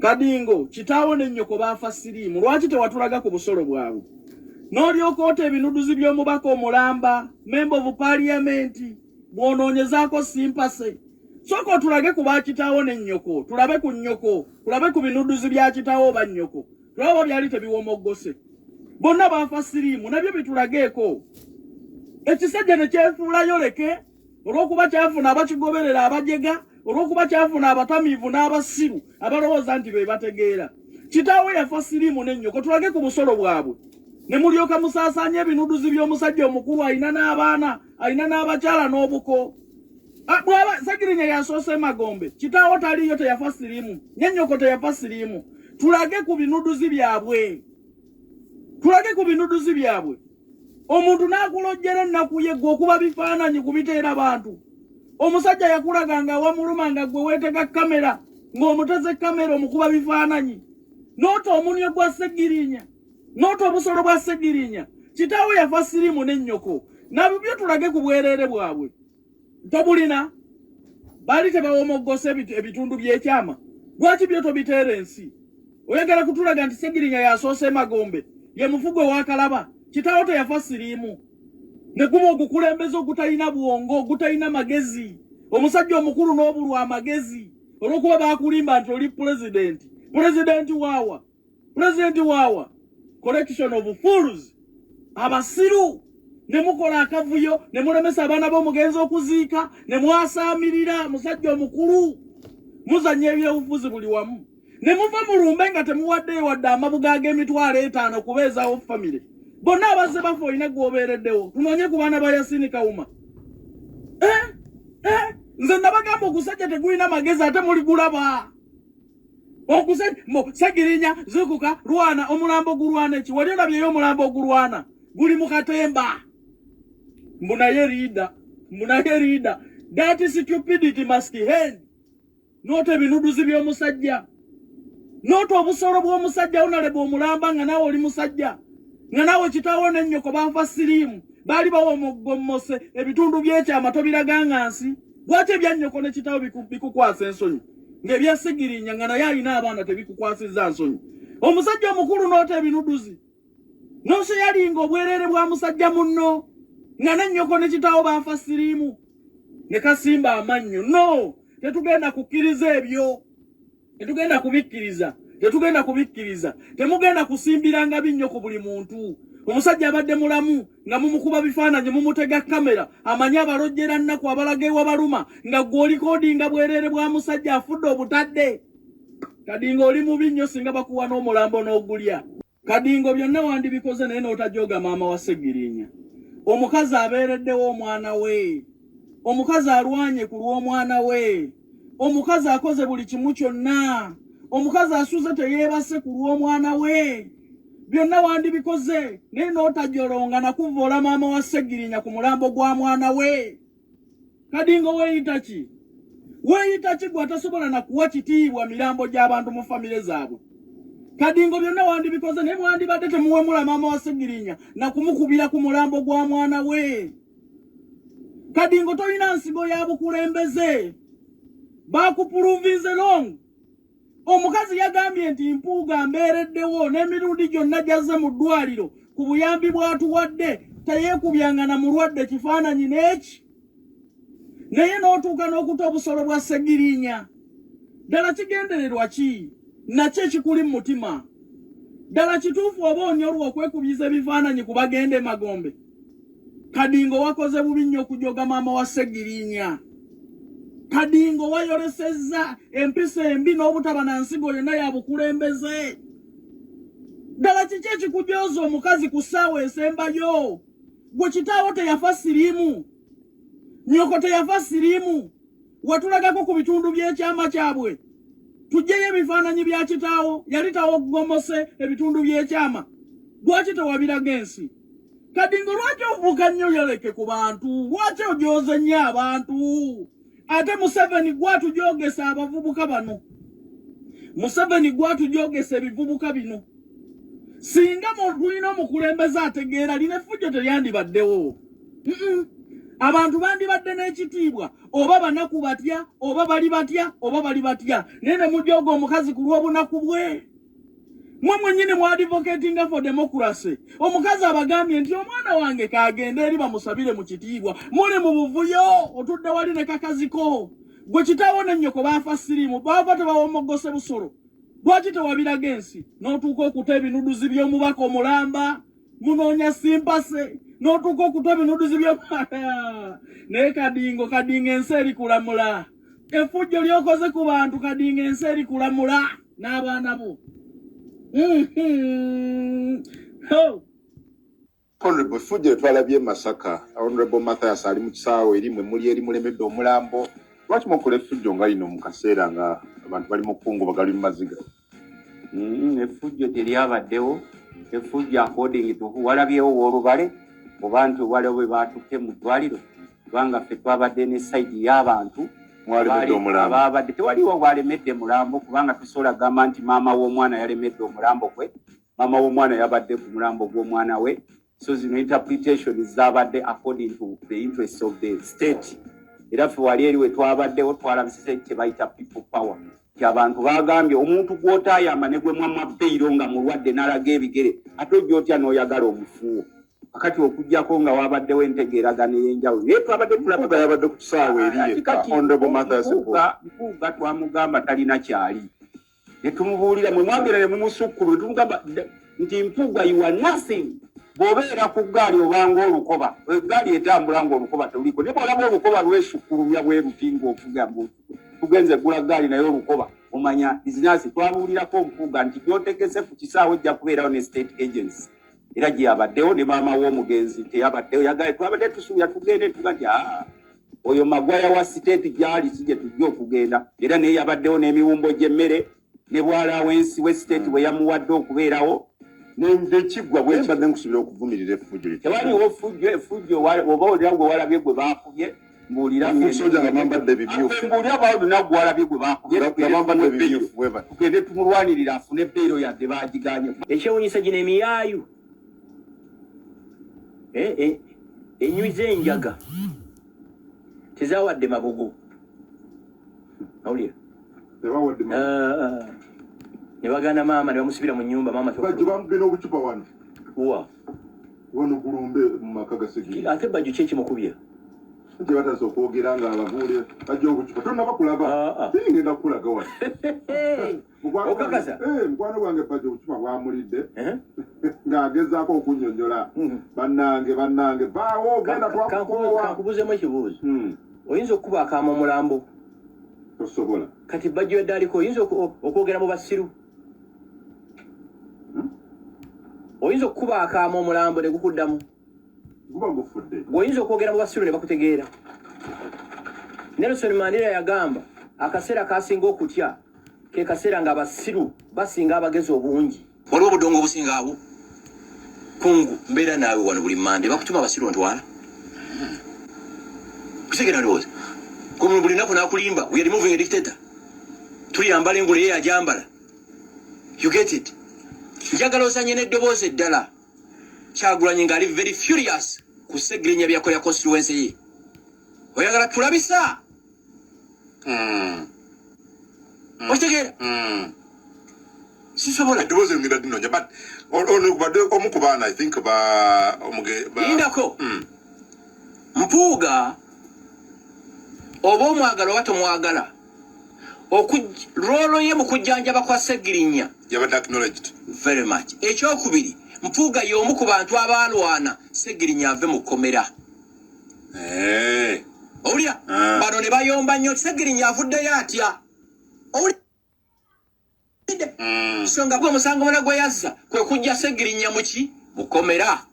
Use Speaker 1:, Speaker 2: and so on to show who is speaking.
Speaker 1: Kadingo, kitaawo ne nnyoko baafa siriimu, lwaki tewatulaga ku busolo bwabwe? N'olyoka ota ebinuduzi by'omubaka omulamba, member of parliament, bw'onoonyezaako simpase. Sooka otulage ku bakitaawo ne nnyoko, tulabe ku nnyoko, tulabe ku binuduzi bya kitaawo oba nnyoko, tulabe oba byali tebiwomoggose. Bonna baafa siriimu, nabyo bitulageeko. Ekisajja ne kyefuulayo leke olw'okuba kyafuna abakigoberera abajega, olw'okuba kyafuna abatamiivu n'abasiru abalowooza nti be bategeera. Kitaawe yafa siriimu ne nnyoko, tulage ku busolo bwabwe. Ne mulyoka musaasaanya ebinuduzi by'omusajja omukulu alina n'abaana, alina n'abakyala n'obuko. Bw'aba Ssegirinya yasoose emagombe, kitaawo taliiyo teyafa siriimu, ne nnyoko teyafa siriimu. Tulage ku binuduzi byabwe, tulage ku binuduzi byabwe. Omuntu n'akulojjera ennaku ye ggwe okuba bifaananyi kubiteera bantu. Omusajja yakulaga nga wamuluma nga ggwe weetega kamera, ng'omuteze kamera omukuba bifaananyi. N'ota omunwe gwa Ssegirinya, n'ota obusolo bwa Ssegirinya. Kitaawo yafa siriimu ne nnyoko. Nabyo byo tulage ku bwereere bwabwe. Tobulina? Baali tebawomoggose ebitundu by'ekyama. Lwaki byo tobiteera ensi? Oyagala kutulaga nti Ssegirinya yasoose emagombe, ye mufugu ow'akalaba. Kitaawo teyafa siriimu. Ne guba ogukulembeze ogutalina bwongo, ogutalina magezi. Omusajja omukulu n'obulwa amagezi olw'okuba baakulimba nti oli pulezidenti. Pulezidenti waawa? Pulezidenti waawa? Collection of fools, abasiru. Ne mukola akavuyo ne mulemesa abaana b'omugenzi okuziika, ne mwasaamirira musajja omukulu. Muzannya ebyobufuzi buli wamu. Ne muva mu lumbe nga temuwaddeyo wadde amabuga ag'emitwalo etaano okubeezaawo famire. Bonna abazze bafa olina gw'obeereddewo. Tunoonye ku baana ba Yasini Kawuma. Nze nabagamba ogusajja tegulina magezi ate muligulaba. Ssegirinya zukuka lwana omulambo gulwana eki wali olabyeyo omulambo ogulwana guli mu katemba. Mbu naye leader, mbu naye leader. That stupidity must end. N'ota ebinuduzi by'omusajja, n'ota obusolo bw'omusajja onaleba omulamba nga naawe oli musajja, nga naawe kitaawo ne nnyoko baafa siriimu, baali bawomoggomose ebitundu by'ekyama tobiraga nga nsi. Lwaki ebya nnyoko ne kitaawo bikukwasa ensonyi ng'ebya Ssegirinya nga naye alina abaana tebikukwasizza nsonyi? Omusajja omukulu n'ota ebinuduzi n'oseyalinga obwereere bwa musajja munno nga ne nnyoko ne kitaawo baafa siriimu ne kasimba amannyo. No, tetugenda kukkiriza ebyo, tetugenda kubikkiriza, tetugenda kubikkiriza. Temugenda kusimbiranga binnyo ku buli muntu. Omusajja abadde mulamu nga mumukuba bifaananyi, mumutega kamera, amanyi abalojjera nnaku, abalaga ewabaluma, nga ggwe olikodinga bwereere bwa musajja afudde obutadde. Kadingo oli mubi nnyo singa bakuwa n'omulambo n'ogulya. Kadingo byonna wandibikoze naye n'otajooga maama wa Ssegirinya. Omukazi abeereddewo omwana we, omukazi alwanye ku lw'omwana we, omukazi akoze buli kimu kyonna, omukazi asuze teyeebase ku lw'omwana we. Byonna wandibikoze naye n'otajolonga na kuvvoola maama wa Ssegirinya ku mulambo gwa mwana we. Kadingo weeyita ki? Weeyita ki gwe atasobola na kuwa kitiibwa mirambo gy'abantu mu famire zaabwe? Kadingo byonna wandibikoze naye mwandibadde temuwemula maama wa Ssegirinya na kumukubira ku mulambo gwa mwana we. Kadingo tolina nsigo ya bukulembeze, baakupuluvinze long. Omukazi yagambye nti Mpuuga mbeereddewo n'emirundi gyonna gy'azze mu ddwaliro ku buyambi bw'atuwadde teyeekubyanga na mulwadde kifaananyi n'eki, naye n'otuuka n'okuta obusolo bwa Ssegirinya. Ddala kigendererwa ki nakyo ekikuli mu mutima? Ddala kituufu oba onyolwa okwekubiza ebifaananyi ku bagenda emagombe? Kadingo wakoze bubi nnyo okujoga maama wa Ssegirinya. Kadingo wayolesezza empisa embi n'obutaba na nsigo yonna ya bukulembeze. Ddala kiki ekikujooza omukazi ku ssaawa esembayo? Gwe kitaawo teyafa siriimu, nnyoko teyafa siriimu, watulagako ku bitundu by'ekyama kyabwe. Tuggyeyo ebifaananyi bya kitaawo, yali tawoggomose ebitundu by'ekyama. Lwaki tewabiraga ensi? Kadingo lwaki ovuka nnyo yoleke ku bantu? Lwaki ojooze nnyo abantu? Ate Museveni gwatujogesa abavubuka bano. Museveni gwatujogesa ebivubuka bino. Singa tulina omukulembeze ategeera, lino effujjo teryandibaddewo. Abantu bandibadde n'ekitiibwa, oba banaku batya, oba bali batya, oba bali batya, naye ne mujooga omukazi ku lw'obunaku bwe. Mwe mwennyini mu advocatinga for democracy. Omukazi abagambye nti omwana wange kagende eri bamusabire mu kitiibwa. Muli mu buvuyo, otudde wali ne kakaziko. Gwe kitaawo ne nnyoko baafa siriimu, baafa tebawomogose busolo. Lwaki tewabiraga ensi n'otuuka okuta ebinuduzi by'omubaka omulamba? Munoonya simpase n'otuuka okuta ebinuduzi byo. Naye Kadingo, Kadingo, ensi eri kulamula. Effujjo lyokoze ku bantu, Kadingo, ensi eri kulamula n'abaana bo. Ho.
Speaker 2: Honorable, effujjo twalabye e Masaka, Honorable Mathias ali mu kisaawe eri mwe muli eri mulemedde omulambo. Lwaki mukola effujjo nga lino mu kaseera nga abantu bali mu kkungubaga, bali mu maziga?
Speaker 3: Effujjo teryabaddewo. Effujjo according to who? Walabyewo woolubale oba nti waliwo bwe baatutte mu ddwaliro? Kubanga ffe twabadde ne side y'abantu
Speaker 2: Mwalemedde omulambo.
Speaker 3: Ababadde tewaliwo bwalemedde mulambo, kubanga tusobola kugamba nti maama w'omwana yalemedde omulambo gwe. Maama w'omwana yabadde ku mulambo gw'omwana we. So zino interpretation zabadde according to the interests of the state. Era ffe wali eri we twabaddewo twalabisise kye bayita people power, nti abantu bagambye omuntu gw'otaayamba ne gwe mwamma bail nga mulwadde n'alaga ebigere, ate ojja otya n'oyagala omufuuwo? Kakati okugjako nga wabaddewo entegeeragano ey'enjawulo, naye twabadde tulaba
Speaker 2: Mpuuga yabadde ku kisaawe eri
Speaker 3: Ati
Speaker 2: yekka.
Speaker 3: kati
Speaker 2: Honorable Mathias Mpuuga.
Speaker 3: Mpuuga twamugamba talina kyali, ne tumubuulira mwe mwagenda ne mumusukkulu, ne tumugamba nti Mpuuga, you are nothing. Bw'obeera ku ggaali obanga olukoba, eggaali etambula ng'olukoba teluliko, naye bw'olaba olukoba lwesukkulumya bwe luti ng'ovuga, tugenze eggula ggaali naye olukoba omanya bizinasi. Twabuulirako Mpuuga nti gyotegese ku kisaawe ejja kubeerawo ne state agency, era gye yabaddewo ne maama w'omugenzi teyabaddewo. Yagaye twabadde tusuubira tugende tuga nti "Ah, oyo magwaya wa state gyali si gye tujja okugenda." Era naye yabaddewo n'emiwumbo gy'emmere ne bwalawensi we state bwe yamuwadde okubeerawo nekiggwa.
Speaker 2: Bwe mbadde nkusubira okuvumirira effujjo lye.
Speaker 3: Tewaliwo fujjo. Effujjo oba olira gwe walabye gwe baakubye, mbuulira.
Speaker 2: Foot soldier nga bambadde ebimyufu.
Speaker 3: Mbuulira bawulina gwe walabye gwe baakubye.
Speaker 2: Nga bambadde ebimyufu bwe bati.
Speaker 3: Tugende tumulwanirira afune bail yadde bagiganye.
Speaker 4: Ekyewunyisa, gino emiyaayu enywi z'enjaga tezawadde mabugo, awulira?
Speaker 2: Tebawadde.
Speaker 4: Ah, ah. Ne baganda maama ne bamusibira mu nyumba maama.
Speaker 2: Bajjo bamubye n'obucupa wano.
Speaker 4: Wa?
Speaker 2: Wano gulumbe mu maka ga Segiri.
Speaker 4: Ate Bajjo ki ekimukubye?
Speaker 2: Nti batandise okwogera nga ababuulira bajja obucupa tonnaba kulaba.
Speaker 4: Ah, ah.
Speaker 2: Ngenda kukulaga wano.
Speaker 4: Okakasa?
Speaker 2: Eh, mukwano gwange Bajjo obucupa bwamulidde
Speaker 4: Eh?
Speaker 2: ng'agezaako okunnyonnyola. Bannange, bannange, vaawo genda, twakukoowa.
Speaker 4: Kankubuzeemu ekibuuzo. Oyinza okukuba akaama omulambo?
Speaker 2: Tosobola.
Speaker 4: Kati Bajjo yadde aliko, oyinza okwogera mu basiru? Oyinza okukuba akaama omulambo ne gukuddamu?
Speaker 2: Guba gufudde.
Speaker 4: Bw'oyinza okwogera mu basiru ne bakutegeera? Nelson Mandela yagamba akaseera kasinga okutya ke kaseera ng'abasiru basinga abagezi obungi. Waliwo obudongo obusinga awo kungu. Mbeera naawe wano buli Mande, bakutuma abasiru ntwala kutegera. Ndowooza gwe buli lunaku nakulimba, we are removing a dictator, tuliyambala engule ye yajambala. You get it? Njagala ozanye n'eddoboozi eddala. Kyagulanyi ng'ali very furious ku Segirinya byakolera constituency ye. Oyagala tulabisa? Okitegeera? Sisobola.
Speaker 2: Eddoboozi ngenda dinoonya, but ono badde omu ku baana, I think ba omuge ba
Speaker 4: Lindako. Mpuuga, oba omwagala oba tomwagala, role ye mu kujjanjaba kwa Segirinya
Speaker 2: yabadde acknowledged.
Speaker 4: Very much. Ekyokubiri, Mpuuga y'omu ku bantu abaalwana Segirinya ave mu kkomera. Owulira?
Speaker 2: Ah.
Speaker 4: Bano ne bayomba nnyo, Segirinya avuddeyo atya? Owulidde? So nga gwe omusango muna gwe yazza kwe kujja Segirinya muki mukomera.